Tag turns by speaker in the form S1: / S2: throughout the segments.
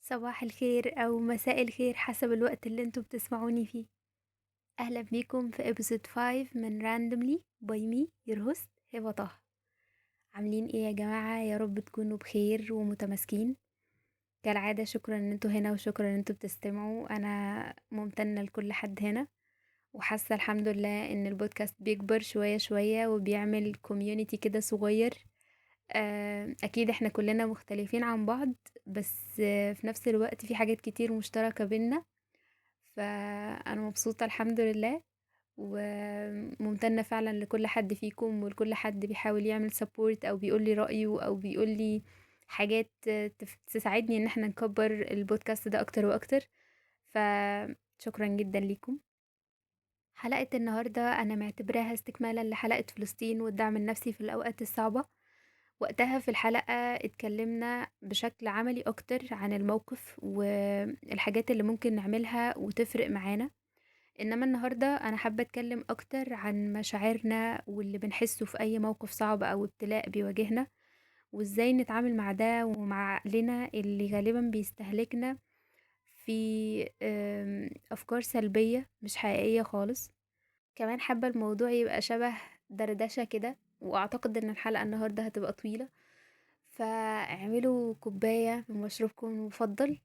S1: صباح الخير أو مساء الخير حسب الوقت اللي انتوا بتسمعوني فيه. أهلا بيكم في episode 5 من Randomly by me your host هبة طه. عاملين ايه يا جماعة؟ يا رب تكونوا بخير ومتماسكين كالعادة. شكرا ان انتوا هنا وشكرا ان انتوا بتستمعوا. انا ممتنة لكل حد هنا، وحاسة الحمد لله ان البودكاست بيكبر شوية شوية وبيعمل community كده صغير. اكيد احنا كلنا مختلفين عن بعض، بس في نفس الوقت في حاجات كتير مشتركة بينا، فانا مبسوطة الحمد لله وممتنة فعلا لكل حد فيكم ولكل حد بيحاول يعمل support او بيقول لي رأيه او بيقول لي حاجات تساعدني ان احنا نكبر البودكاست ده اكتر واكتر. فشكرا جدا ليكم. حلقة النهاردة انا معتبراها استكمالا لحلقة فلسطين والدعم النفسي في الاوقات الصعبة. وقتها في الحلقة اتكلمنا بشكل عملي اكتر عن الموقف والحاجات اللي ممكن نعملها وتفرق معانا، انما النهاردة انا حابة اتكلم اكتر عن مشاعرنا واللي بنحسه في اي موقف صعب او ابتلاء بيواجهنا، وازاي نتعامل مع ده ومع عقلنا اللي غالبا بيستهلكنا في افكار سلبية مش حقيقية خالص. كمان حابة الموضوع يبقى شبه دردشة كده، واعتقد ان الحلقة النهاردة هتبقى طويلة، فاعملوا كوباية من مشروبكم المفضل،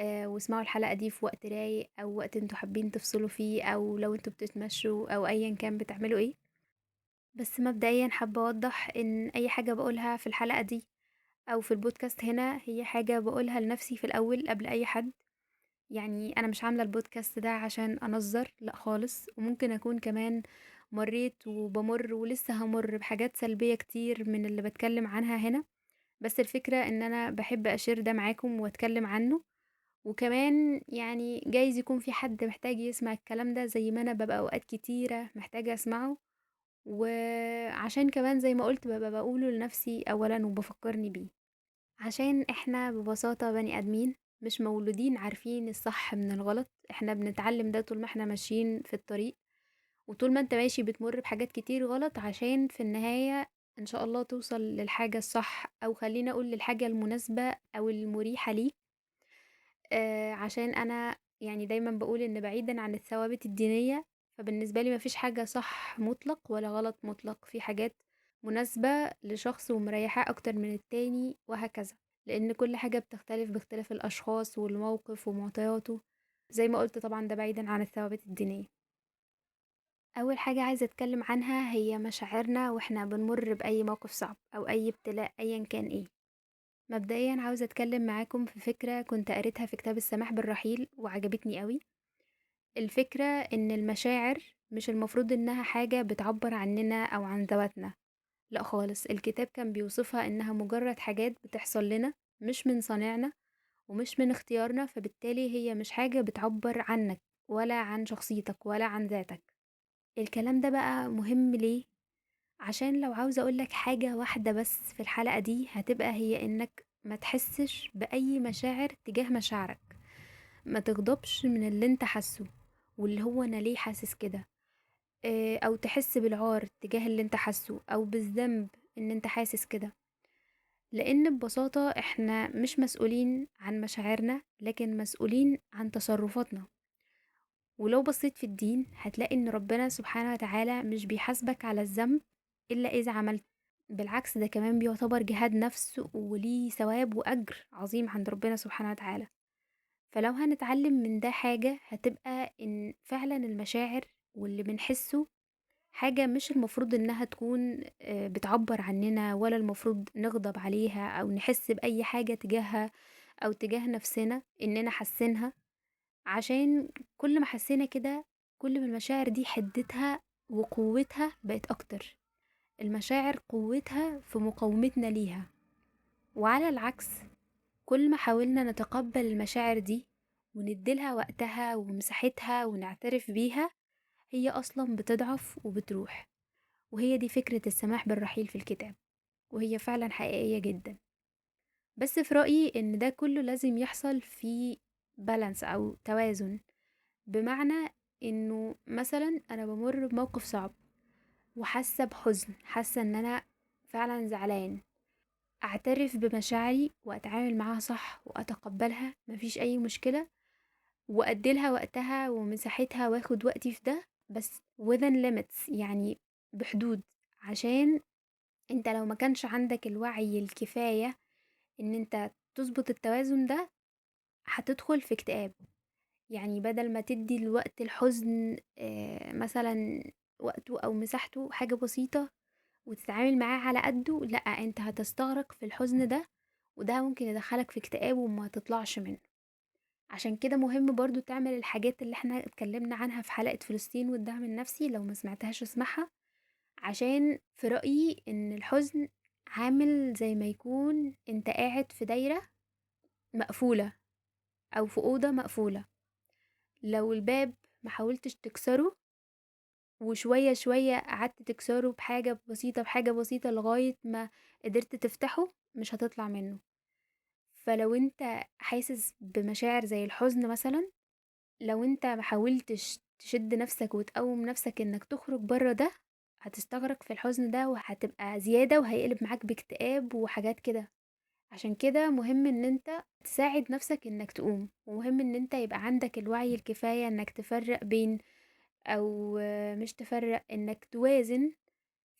S1: واسمعوا الحلقة دي في وقت رايق او وقت انتوا حابين تفصلوا فيه، او لو انتوا بتتمشوا او ايا كان بتعملوا ايه. بس مبدئيا حابة اوضح ان اي حاجة بقولها في الحلقة دي او في البودكاست هنا هي حاجة بقولها لنفسي في الاول قبل اي حد. انا مش عاملة البودكاست ده عشان انظر، لا خالص، وممكن اكون كمان مريت وبمر ولسه همر بحاجات سلبية كتير من اللي بتكلم عنها هنا، بس الفكرة ان انا بحب اشير ده معاكم واتكلم عنه. وكمان جايز يكون في حد محتاج يسمع الكلام ده زي ما انا ببقى اوقات كتيرة محتاجة اسمعه، وعشان كمان زي ما قلت ببقى بقوله لنفسي اولا وبفكرني بيه، عشان احنا ببساطة بني ادمين مش مولودين عارفين الصح من الغلط. احنا بنتعلم ده طول ما احنا ماشيين في الطريق، وطول ما انت ماشي بتمر بحاجات كتير غلط عشان في النهاية ان شاء الله توصل للحاجة الصح، او خلينا اقول للحاجة المناسبة او المريحة ليك. عشان انا دايما بقول ان بعيدا عن الثوابت الدينية، فبالنسبة لي مفيش حاجة صح مطلق ولا غلط مطلق، في حاجات مناسبة لشخص ومريحة اكتر من التاني وهكذا، لان كل حاجة بتختلف باختلاف الاشخاص والموقف ومعطياته. زي ما قلت طبعا ده بعيدا عن الثوابت الدينية. اول حاجة عايزة اتكلم عنها هي مشاعرنا واحنا بنمر باي موقف صعب او اي ابتلاء ايا كان ايه. مبدئيا عاوزة اتكلم معاكم في فكرة كنت قريتها في كتاب السماح بالرحيل وعجبتني قوي. الفكرة ان المشاعر مش المفروض انها حاجة بتعبر عننا او عن ذواتنا، لا خالص. الكتاب كان بيوصفها انها مجرد حاجات بتحصل لنا مش من صنعنا ومش من اختيارنا، فبالتالي هي مش حاجة بتعبر عنك ولا عن شخصيتك ولا عن ذاتك. الكلام ده بقى مهم ليه؟ عشان لو عاوزة اقولك حاجة واحدة بس في الحلقة دي هتبقى هي انك ما تحسش بأي مشاعر تجاه مشاعرك، ما تغضبش من اللي انت حاسه واللي هو انا ليه حاسس كده، او تحس بالعار تجاه اللي انت حاسه او بالذنب ان انت حاسس كده، لان ببساطة احنا مش مسؤولين عن مشاعرنا لكن مسؤولين عن تصرفاتنا. ولو بصيت في الدين هتلاقي ان ربنا سبحانه وتعالى مش بيحاسبك على الذنب الا اذا عملت، بالعكس ده كمان بيعتبر جهاد نفس وليه ثواب واجر عظيم عند ربنا سبحانه وتعالى. فلو هنتعلم من ده حاجة هتبقى ان فعلا المشاعر واللي بنحسه حاجة مش المفروض انها تكون بتعبر عننا، ولا المفروض نغضب عليها او نحس بأي حاجة تجاهها او تجاه نفسنا اننا حاسينها، عشان كل ما حسينا كده كل ما المشاعر دي حدتها وقوتها بقت اكتر. المشاعر قوتها في مقاومتنا ليها، وعلى العكس كل ما حاولنا نتقبل المشاعر دي ونديلها وقتها ومساحتها ونعترف بيها هي أصلا بتضعف وبتروح. وهي دي فكرة السماح بالرحيل في الكتاب، وهي فعلا حقيقية جدا. بس في رأيي إن ده كله لازم يحصل في بالانس أو توازن، بمعنى إنه مثلا أنا بمر بموقف صعب وحاسة بحزن، حاسة إن أنا فعلا زعلان، أعترف بمشاعري وأتعامل معاها صح وأتقبلها، مفيش أي مشكلة، وأديلها وقتها ومساحتها واخد وقتي في ده، بس within limits، يعني بحدود. عشان انت لو ما كانش عندك الوعي الكفاية ان انت تظبط التوازن ده هتدخل في اكتئاب. يعني بدل ما تدي الوقت الحزن مثلا وقته او مساحته حاجة بسيطة وتتعامل معاه على قده، لا انت هتستغرق في الحزن ده، وده ممكن يدخلك في اكتئاب وما تطلعش منه. عشان كده مهم برضو تعمل الحاجات اللي احنا اتكلمنا عنها في حلقة فلسطين والدعم النفسي، لو ما سمعتهاش اسمعها، عشان في رأيي ان الحزن عامل زي ما يكون انت قاعد في دايرة مقفولة او في أوضة مقفولة، لو الباب ما حاولتش تكسره وشوية شوية قعدت تكسره بحاجة بسيطة بحاجة بسيطة لغاية ما قدرت تفتحه، مش هتطلع منه. فلو انت حاسس بمشاعر زي الحزن مثلا، لو انت ما حاولتش تشد نفسك وتقوم نفسك انك تخرج بره ده، هتستغرق في الحزن ده وهتبقى زيادة وهيقلب معاك باكتئاب وحاجات كده. عشان كده مهم ان انت تساعد نفسك انك تقوم، ومهم ان انت يبقى عندك الوعي الكفاية انك تفرق بين، او مش تفرق، انك توازن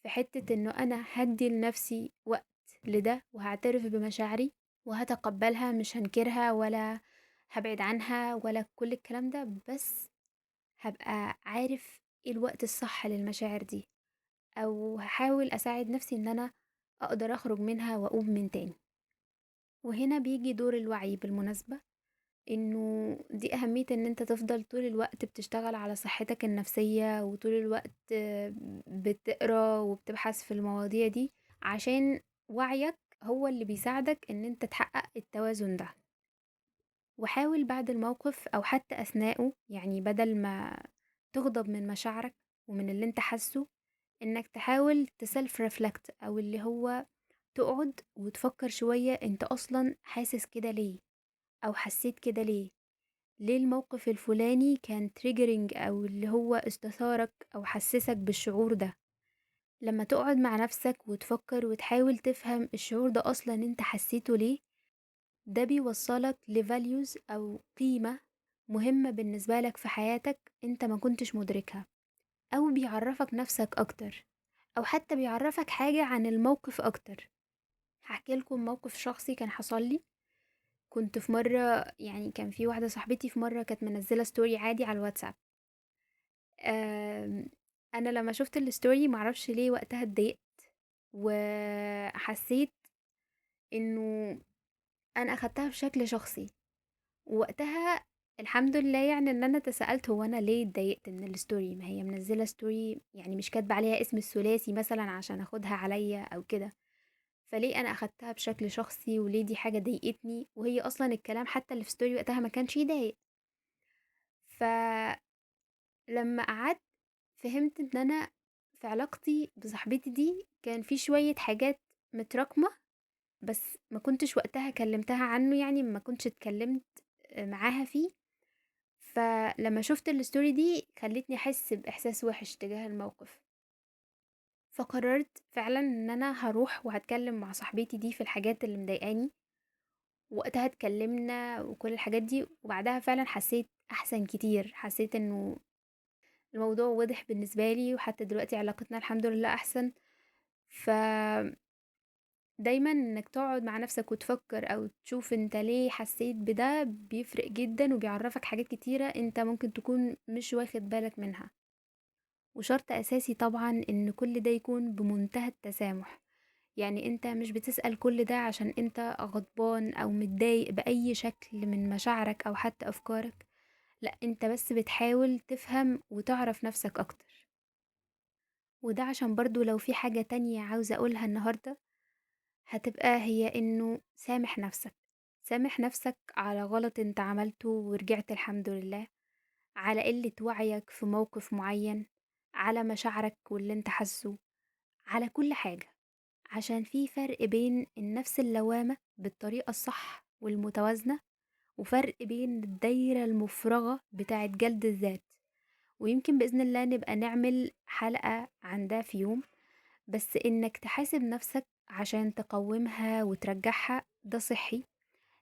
S1: في حتة انه انا هدي لنفسي وقت لده وهعترف بمشاعري وهتقبلها، مش هنكرها ولا هبعد عنها ولا كل الكلام ده، بس هبقى عارف ايه الوقت الصح للمشاعر دي، او هحاول اساعد نفسي ان انا اقدر اخرج منها واقوم من تاني. وهنا بيجي دور الوعي بالمناسبة، انه دي اهمية ان انت تفضل طول الوقت بتشتغل على صحتك النفسية، وطول الوقت بتقرأ وبتبحث في المواضيع دي، عشان وعيك هو اللي بيساعدك ان انت تحقق التوازن ده. وحاول بعد الموقف او حتى اثناءه، يعني بدل ما تغضب من مشاعرك ومن اللي انت حاسه، انك تحاول ت self reflect، او اللي هو تقعد وتفكر شوية انت اصلا حاسس كده ليه، او حسيت كده ليه، ليه الموقف الفلاني كان triggering، او اللي هو استثارك او حسسك بالشعور ده. لما تقعد مع نفسك وتفكر وتحاول تفهم الشعور ده اصلا انت حسيته ليه، ده بيوصلك ل values او قيمة مهمة بالنسبة لك في حياتك انت ما كنتش مدركها، او بيعرفك نفسك اكتر، او حتى بيعرفك حاجة عن الموقف اكتر. هحكي لكم موقف شخصي كان حصل لي. كنت في مرة، يعني كان في واحدة صاحبتي في مرة كانت منزلة story عادي على الواتساب. أنا لما شفت ال story معرفش ليه وقتها اتضايقت، وحسيت إنه أنا أخدتها بشكل شخصي. ووقتها الحمد لله يعني إن أنا تساءلت هو أنا ليه اتضايقت من ال story، ما هي منزلة story يعني مش كاتبة عليها اسم الثلاثي مثلا عشان أخدها عليا أو كده، فليه أنا أخدتها بشكل شخصي وليه دي حاجة ضايقتني، وهي أصلا الكلام حتى اللي في story وقتها ما كانش يضايق. فلما قعدت فهمت إن أنا في علاقتي بصاحبتي دي كان في شوية حاجات متراكمة، بس ما كنتش وقتها كلمتها عنه، يعني ما كنتش اتكلمت معاها فيه. فلما شفت ال story دي خلتني أحس بإحساس وحش تجاه الموقف، فقررت فعلا ان انا هروح وهتكلم مع صاحبتي دي في الحاجات اللي مضايقاني. وقتها اتكلمنا وكل الحاجات دي، وبعدها فعلا حسيت احسن كتير، حسيت انه الموضوع واضح بالنسبة لي، وحتى دلوقتي علاقتنا الحمد لله احسن. ف دايما انك تقعد مع نفسك وتفكر او تشوف انت ليه حسيت بده بيفرق جدا، وبيعرفك حاجات كتيرة انت ممكن تكون مش واخد بالك منها. وشرط أساسي طبعا إن كل ده يكون بمنتهى التسامح، يعني أنت مش بتسأل كل ده عشان أنت غضبان أو متضايق بأي شكل من مشاعرك أو حتى أفكارك، لا أنت بس بتحاول تفهم وتعرف نفسك أكتر. وده عشان برضو لو في حاجة تانية عاوزة أقولها النهاردة هتبقى هي إنه سامح نفسك. سامح نفسك على غلط أنت عملته ورجعت الحمد لله، على قلة وعيك في موقف معين، على مشاعرك واللي انت حاسه، على كل حاجة. عشان في فرق بين النفس اللوامة بالطريقة الصح والمتوازنة، وفرق بين الدايرة المفرغة بتاعة جلد الذات. ويمكن بإذن الله نبقى نعمل حلقة عن ده في يوم، بس إنك تحاسب نفسك عشان تقومها وترجعها ده صحي،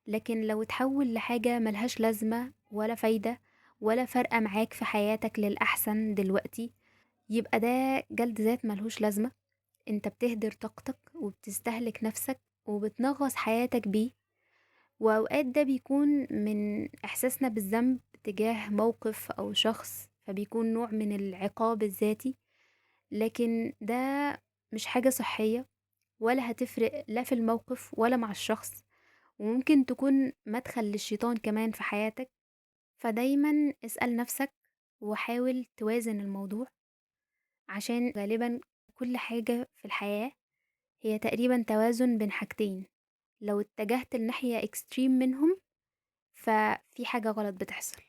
S1: لكن لو اتحول لحاجة ملهاش لازمة ولا فايدة ولا فارقة معاك في حياتك للأحسن دلوقتي، يبقى ده جلد ذات ملهوش لازمة. انت بتهدر طاقتك وبتستهلك نفسك وبتنغص حياتك بيه. وأوقات ده بيكون من إحساسنا بالذنب تجاه موقف أو شخص، فبيكون نوع من العقاب الذاتي، لكن ده مش حاجة صحية ولا هتفرق لا في الموقف ولا مع الشخص، وممكن تكون مدخل للشيطان كمان في حياتك. فدايما اسأل نفسك وحاول توازن الموضوع، عشان غالبا كل حاجة في الحياة هي تقريبا توازن بين حاجتين، لو اتجهت لناحية extreme منهم ففي حاجة غلط بتحصل.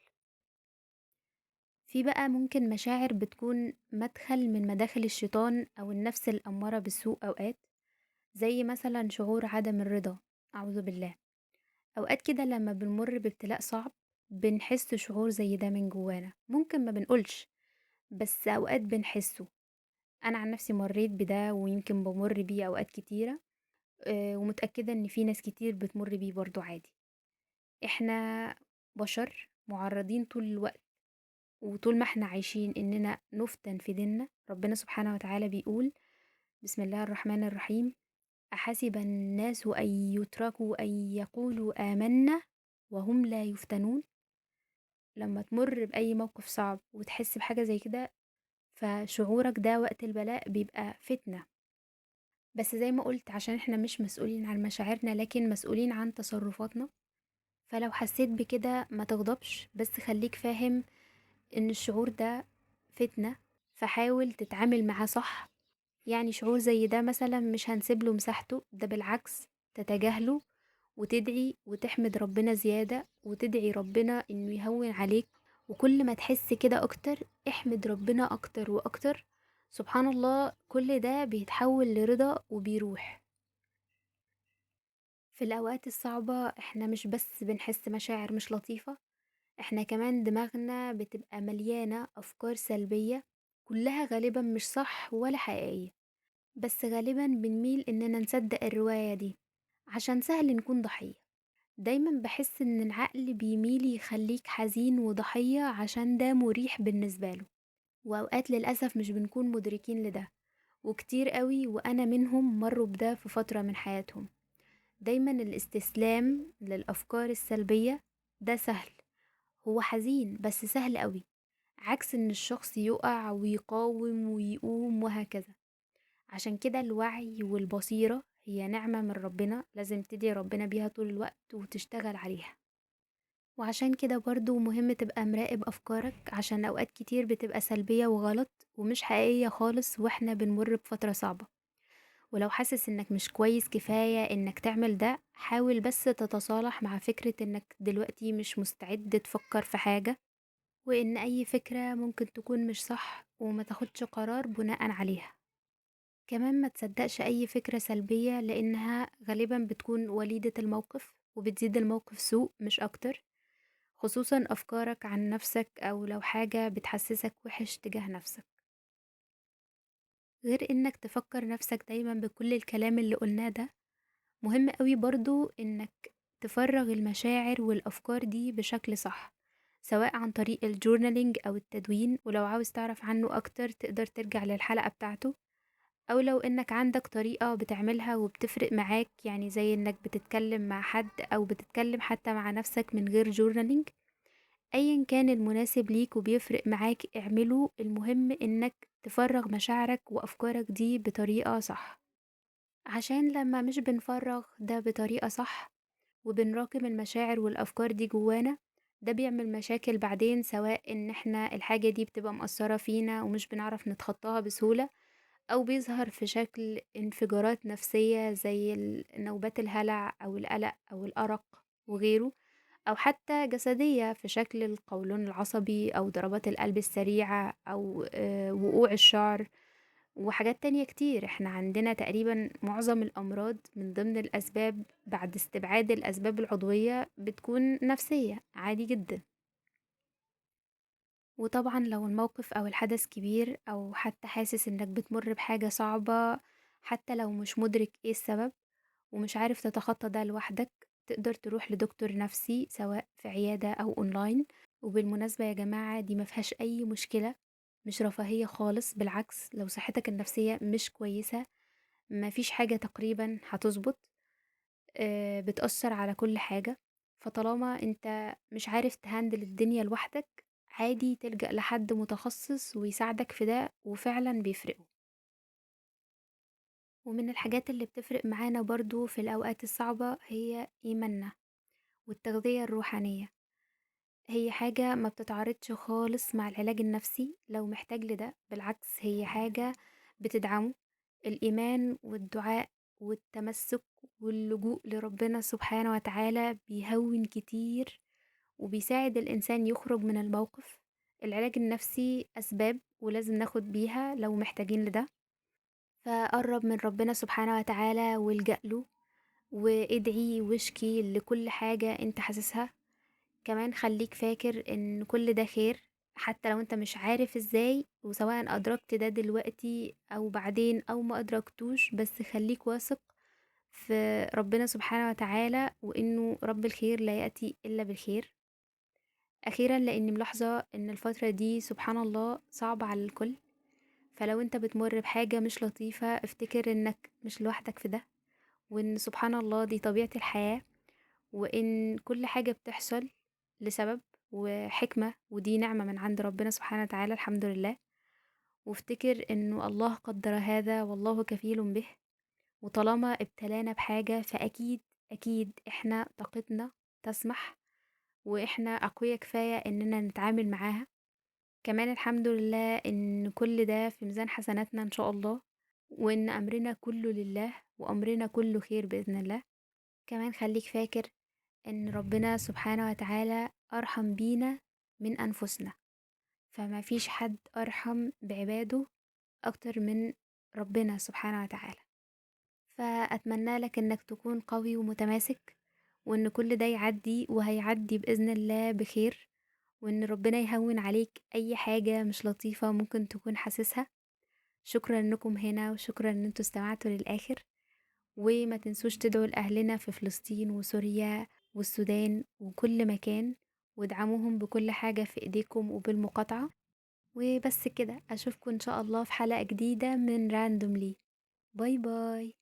S1: في بقى ممكن مشاعر بتكون مدخل من مداخل الشيطان أو النفس الأمارة بالسوء أوقات، زي مثلا شعور عدم الرضا، أعوذ بالله. أوقات كده لما بنمر بابتلاء صعب بنحس شعور زي ده من جوانا، ممكن ما بنقولش بس أوقات بنحسه. أنا عن نفسي مريت بده ويمكن بمر بيه أوقات كتيرة، ومتأكدة إن في ناس كتير بتمر بيه برضو عادي. إحنا بشر معرضين طول الوقت وطول ما إحنا عايشين إننا نفتن في ديننا. ربنا سبحانه وتعالى بيقول بسم الله الرحمن الرحيم: أحسب الناس أن يتركوا أن يقولوا آمنا وهم لا يفتنون. لما تمر بأي موقف صعب وتحس بحاجة زي كده، فشعورك ده وقت البلاء بيبقى فتنة. بس زي ما قلت، عشان احنا مش مسؤولين عن مشاعرنا لكن مسؤولين عن تصرفاتنا، فلو حسيت بكده ما تغضبش، بس خليك فاهم ان الشعور ده فتنة، فحاول تتعامل معاه صح. شعور زي ده مثلا مش هنسيب له مساحته، ده بالعكس تتجاهله وتدعي وتحمد ربنا زيادة، وتدعي ربنا انه يهون عليك. وكل ما تحس كده اكتر احمد ربنا اكتر واكتر. سبحان الله كل ده بيتحول لرضا وبيروح. في الأوقات الصعبة احنا مش بس بنحس مشاعر مش لطيفة، احنا كمان دماغنا بتبقى مليانة أفكار سلبية كلها غالبا مش صح ولا حقيقية، بس غالبا بنميل إننا نصدق الرواية دي عشان سهل نكون ضحية. دايما بحس إن العقل بيميل يخليك حزين وضحية عشان ده مريح بالنسبة له، وأوقات للأسف مش بنكون مدركين لده، وكتير قوي وأنا منهم مروا بده في فترة من حياتهم. دايما الاستسلام للأفكار السلبية ده سهل، هو حزين بس سهل قوي، عكس إن الشخص يقع ويقاوم ويقوم وهكذا. عشان كده الوعي والبصيرة هي نعمة من ربنا، لازم تدعي ربنا بيها طول الوقت وتشتغل عليها. وعشان كده برضو مهم تبقى مراقب أفكارك، عشان أوقات كتير بتبقى سلبية وغلط ومش حقيقية خالص وإحنا بنمر بفترة صعبة. ولو حاسس إنك مش كويس كفاية إنك تعمل ده، حاول بس تتصالح مع فكرة إنك دلوقتي مش مستعد تفكر في حاجة، وإن أي فكرة ممكن تكون مش صح وما تاخدش قرار بناء عليها. كمان ما تصدقش أي فكرة سلبية لأنها غالبا بتكون وليدة الموقف وبتزيد الموقف سوء مش أكتر، خصوصا أفكارك عن نفسك أو لو حاجة بتحسسك وحش تجاه نفسك. غير إنك تفكر نفسك دايما بكل الكلام اللي قلناه ده، مهم قوي برضو إنك تفرغ المشاعر والأفكار دي بشكل صح، سواء عن طريق ال journaling أو التدوين، ولو عاوز تعرف عنه أكتر تقدر ترجع للحلقة بتاعته، أو لو إنك عندك طريقة بتعملها وبتفرق معاك، زي إنك بتتكلم مع حد أو بتتكلم حتى مع نفسك من غير journaling، أيا كان المناسب ليك وبيفرق معاك اعمله. المهم إنك تفرغ مشاعرك وأفكارك دي بطريقة صح، عشان لما مش بنفرغ ده بطريقة صح وبنراكم المشاعر والأفكار دي جوانا، ده بيعمل مشاكل بعدين، سواء إن إحنا الحاجة دي بتبقى مأثرة فينا ومش بنعرف نتخطاها بسهولة، أو بيظهر في شكل انفجارات نفسية زي نوبات الهلع أو القلق أو الأرق وغيره، أو حتى جسدية في شكل القولون العصبي أو ضربات القلب السريعة أو وقوع الشعر وحاجات تانية كتير. احنا عندنا تقريبا معظم الأمراض من ضمن الأسباب بعد استبعاد الأسباب العضوية بتكون نفسية عادي جدا. وطبعا لو الموقف أو الحدث كبير أو حتى حاسس إنك بتمر بحاجة صعبة حتى لو مش مدرك ايه السبب ومش عارف تتخطى ده لوحدك، تقدر تروح لدكتور نفسي سواء في عيادة أو أونلاين. وبالمناسبة يا جماعة دي ما فيهاش أي مشكلة، مش رفاهية خالص، بالعكس لو صحتك النفسية مش كويسة ما فيش حاجة تقريبا هتظبط، بتأثر على كل حاجة. فطالما انت مش عارف تهندل الدنيا لوحدك، عادي تلجأ لحد متخصص ويساعدك في ده، وفعلا بيفرقوا. ومن الحاجات اللي بتفرق معانا برضو في الأوقات الصعبة هي إيماننا والتغذية الروحانية. هي حاجة ما بتتعارضش خالص مع العلاج النفسي لو محتاج لده، بالعكس هي حاجة بتدعمه. الإيمان والدعاء والتمسك واللجوء لربنا سبحانه وتعالى بيهون كتير وبيساعد الإنسان يخرج من الموقف. العلاج النفسي أسباب ولازم ناخد بيها لو محتاجين لده، فقرب من ربنا سبحانه وتعالى والجأ له وادعي واشكي لكل حاجة انت حاسسها. كمان خليك فاكر ان كل ده خير حتى لو انت مش عارف ازاي، وسواء ادركت ده دلوقتي او بعدين او ما ادركتوش، بس خليك واثق في ربنا سبحانه وتعالى وانه رب الخير لا يأتي الا بالخير. اخيرا، لاني ملاحظة ان الفترة دي سبحان الله صعبة على الكل، فلو انت بتمر بحاجة مش لطيفة افتكر انك مش لوحدك في ده، وان سبحان الله دي طبيعة الحياة، وان كل حاجة بتحصل لسبب وحكمة، ودي نعمة من عند ربنا سبحانه وتعالى الحمد لله. وافتكر انه الله قدر هذا والله كفيل به، وطالما ابتلانا بحاجة فأكيد أكيد احنا طاقتنا تسمح واحنا أقوياء كفاية اننا نتعامل معاها. كمان الحمد لله ان كل ده في ميزان حسناتنا ان شاء الله، وان امرنا كله لله وامرنا كله خير بإذن الله. كمان خليك فاكر ان ربنا سبحانه وتعالى ارحم بينا من انفسنا، فما فيش حد ارحم بعباده اكتر من ربنا سبحانه وتعالى. فأتمنى لك انك تكون قوي ومتماسك، وان كل ده يعدي وهيعدي بإذن الله بخير، وان ربنا يهون عليك اي حاجة مش لطيفة ممكن تكون حاسسها. شكرا انكم هنا، وشكرا ان انتوا استمعتوا للآخر، وما تنسوش تدعوا لأهلنا في فلسطين وسوريا والسودان وكل مكان، وادعموهم بكل حاجة في ايديكم وبالمقاطعة. وبس كده، اشوفكم ان شاء الله في حلقة جديدة من Randomly. Bye bye.